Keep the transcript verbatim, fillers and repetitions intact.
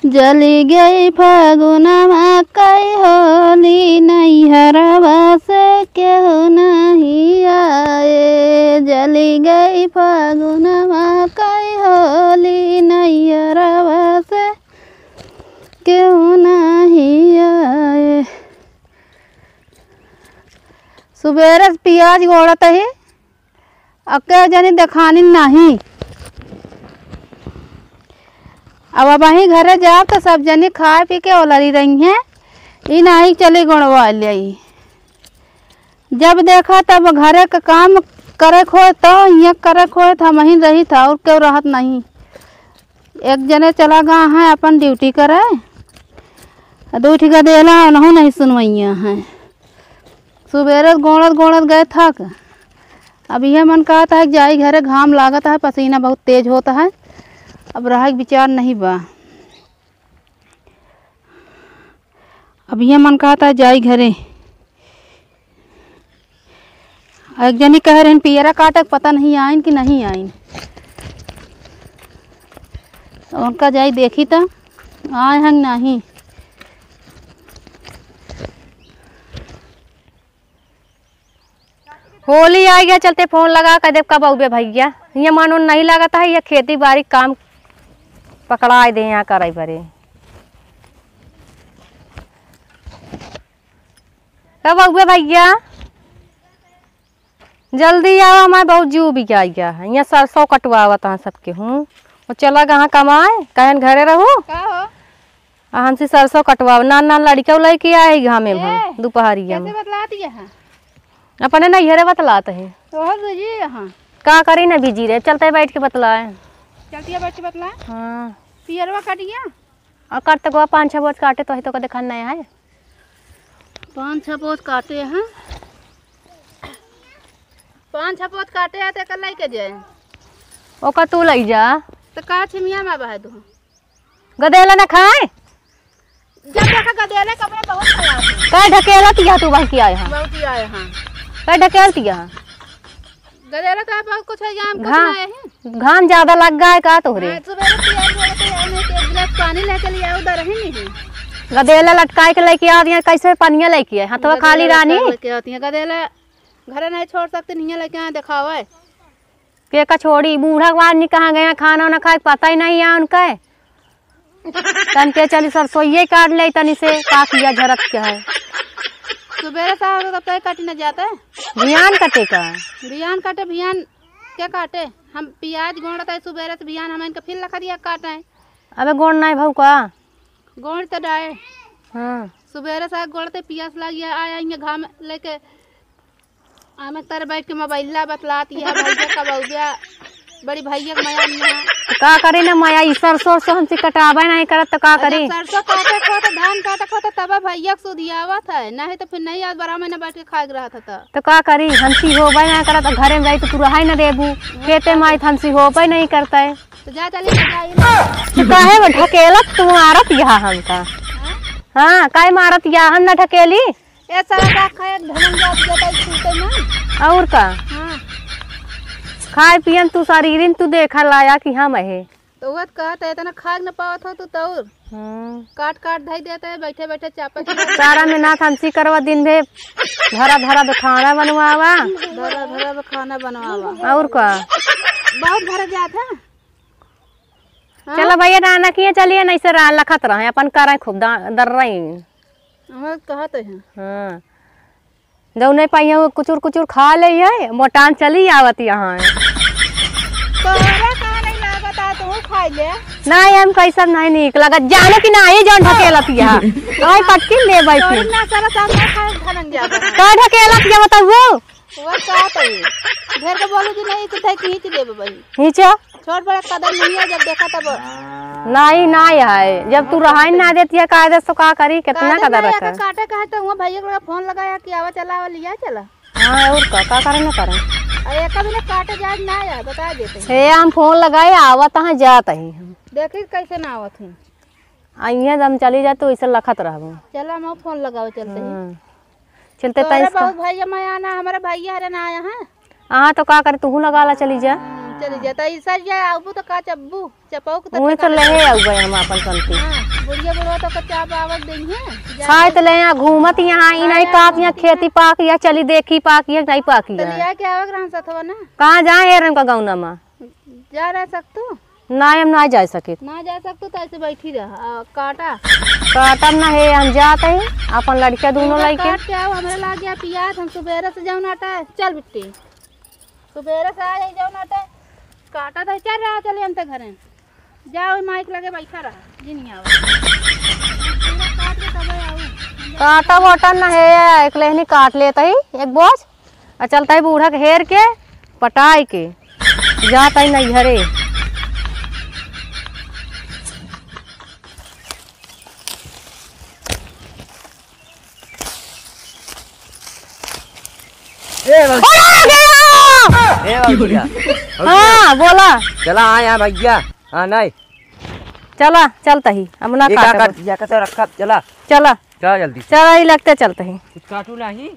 जलि गई फागुनमा कई होली, नैहरवा से केहू नाहीं आए। जलि गई फागुनमा कई होली, नैहरवा से केहू नाहीं आए। सुबेरे से पियाज गोड़त ही, अक्के जनी देखानी नाहीं। अब अबहीं घरे जाब त सब जनी खाए पी के ओलरी रही हैं, ई नाहीं चली गोड़वा लेई। जब देखा तब घरे क काम करे क होए तो, हियाँ करे क होए तो हमहीं रही था, और केहू रहत नहीं। एक जने चला गा है अपन ड्यूटी करे, आ दू ठी गदेला उनहू नहीं सुनवइया हैं। सुबेरे गोड़त गोड़त गए थक। अब इहे मन कहत है कि जाई घरे, घाम लागत है, पसीना बहुत तेज होत है, अब रहे के विचार नहीं बा। अब इहे मन कहत है जाई घरे। एक जनी कहे रहन पियरा काटे के, पता नहीं आइन कि नहीं आइन। उनका जाई देखी त आए हैं कि नहीं। होली आ गया, चलते फोन लगा के देब कब अउबे भैया। ये मन उन नहीं लगता है, ये खेती बाड़ी काम पकड़ाए दे यहाँ करे बरे। कब अउबे भैया? जल्दी आओ, हमारे बहुत जीव बिकाई गया है। यहाँ सरसों कटवावत हैं सबके हूँ। वो चला गहा कमाए, कहन घरे रहू। का हो? आ हमसे सरसों कटवाओ। नान नान लड़िका लइके आए घामे में ए, दुपहरिया में। कैसे बतलात यहाँ? अपने नैहरे बतलात है। तोहर busy यहाँ। का करी ना busy रहे, चलते बैठ के बतलाए। चलतिया बैठ के बतलाए? हाँ। पियरवा कटिया? आ काट तक पाँच छः बोझ काटे तो ही तो का देखान नहीं है। पाँच छः बोझ काटे हैं, पाँच छः बोझ काटे हैं तो एकर लइके जाए। ओका तू लइ जा। तो का छिमिया में बहा दो। गदेला ना खाए? जब देखा गदेले कपड़े बहुत खराब है। का ढकेला तिया तू बहकी आए हैं? बहुत ही आए हैं। का ढकेल तिया? गदेला तो बहुत कुछ है, यहाँ कुछ घा-, नहीं है। घाम ज्यादा लग गया है का तोहरे? हाँ, सुबह से पियाज वाला तो यार नहीं, तो एक गिलास पानी लेके लिया, उधर ही नहीं। गदेला लटकाए के लेके आ दिया, कैसे पनिया लेके आए? हथवा गदेला खाली रानी। लटकाए लेके आती है। गदेला घरे नहीं छोड़ सकते, नहीं लेके आए, दिखावे। के का छोड़ी, बूढ़ा आदमी कहाँ गया, खाना वाना खाए, पता ही नहीं है उनका। तन के चली सरसोइये काट ले तनी से, का किया झरत के है। सुबेरे साहब तब तक काटी न जाते। भियान कटे का? भियान काटे, भियान के काटे? हम पियाज गोंड़त है सुबेरे से, भियान हम इनका फिर लखरिया काटे। अबे गोंड़ नहीं भऊ का? गोंड़ तो डाए। हाँ। सुबेरे साहब गोंड़ते पियास लाग गया, आया इहाँ घाम लेके। आमे तर बैठ के मोबाइला बतलात, यह भैया कब अउबे, बड़ी भैया के मया नहीं है। तो का करी ना मया, ई सरसों, सरसों हमसे कटाबे नहीं करत तो का करी? जब सरसों काटे खो तो धान काटे खो तो तब भैया के सुधियावत है, नहीं तो फिर नहीं आज बारह महीना बैठ के खाए के रहत है तो। तो का करी, हमसे होबे नहीं करत, घरे में जाई तो तू रहाई ना देबू, खेते में आई तो हमसे होबे नहीं करता है। तो जा चली ना जाई ना। तो काहे वो ढकेलत तू मारत यहाँ हमका? हाँ? हाँ, काहे मारत यहाँ हम ना ढकेली? ए सारा का खाए धनन जात जाता है छूटे ना। और का? हाँ। खाए पियन तू शरीरिन तू देखा लाया कि हम है। तो वह कहत है इतना खाए न पावत हो तू तौर। हम्म। काट काट धई देते हैं, बैठे बैठे चापत हैं। सारा में ना फंसी करवा दिन भे धरा धरा दो खाना बनवावा। धरा धरा दो खाना बनवावा। और का? बहुत भर जात है। हाँ? चलो भैया, राना किए चलिए, नहीं से रा-, लखत रहे, अपन करें खूब दा-, दर रही। हम कहत है। हाँ। जौने पाइए वो कुचुर कुचुर खा ले है, मोटान चली आवत यहाँ है। तोहरा का नहीं लागत आ, तू खाई ले। नहीं, हम कैसन नहीं नीक लगत, जानो कि नहीं, जौन ढकेलत यहाँ। ओए पटकिन ले बैठी। तोरी ना सारा साथ ना खाए, धनन जाता है। का ढकेलत यहाँ बताओ? वो का तई? ढेर के बोलू जी नहीं, तो धई खींच लेबे बहिन। खींचो। छोट बड़ा कदर नहीं है, जब देखा तब। नहीं, नहीं है। जब तू रहाई ना देती है कायदे से, तो का करी? कितना कायदे कदर नहीं रखा है? काटे कहे तो हुआ भैया को फोन लगाया कि आवा चला, आवा लिया चला। हाँ, और का, का करे ना करे? अरे एक भी ना काटे जाए ना यार, बता देते हैं। हे, हम फोन लगाए, आवत हैं, जात हैं हम। देखी कैसे ना आवत हैं। आ, इहाँ हम चली जाए तो ऐसे लखत रहबो। चला, हम फोन लगावे चलते हैं। हाँ। चलते तोहरे तैस का बहुत भैया मैं आना, हमारे भैया हरे ना आया है। हाँ, तो का करे, तूहू लगा ला, चली जा। हाँ, चली जाता, ई सर जा, आबू तो का चब्बू, चपौक तो वहीं से फेंका ले दे। आऊ गए हम अपन संती। हाँ, बुढ़िया बुढ़वा तो कच्चा आवक देंगे। खाए तो ले यहाँ घूमत यहाँ, ई नहीं हाँ, काट यहाँ खेती पाक या चली देखी पाक या नहीं पाक तो या। लिया के आवक रहन सथवा ना। कहाँ जाए हेरन का गौना मा? जा रह सकतू? ना, हम ना जा सकित। ना जा सकतू तो ऐसे बैठी रह, आ, काटा। काटब ना हे, हम जात ही, अपन लड़किया दोनों इनका लइके। काट के आओ, हमरे लाग गया पियास, हम सुबेरे से जाऊँ नाटा, चल बिट्टी। सुबेरे से आ जाई जाऊँ नाटा, काटा तो चल रहा, चले हम तो घरे। जाओ, माइक लगे बैठा रहा, जी नहीं आओ। पूरा काट के तबे आओ। काटा वाटा ना हे, एक लेहनी काट लेत ही, एक बोझ। आ चलत ही बूढ़ा के हेर के, पटाई के, जात ही नैहरे। ए भौजी। अरे, गया! ए भौजी। हाँ, बोला। चला, हाँ, यहाँ भैया। हाँ, नहीं। चला, चलत ही, हम ना ये का काटब। कर दिया, कैसे रखा? चला। चला। चला जल्दी से। चला, ई लगते चलत ही। कुछ काटू नहीं?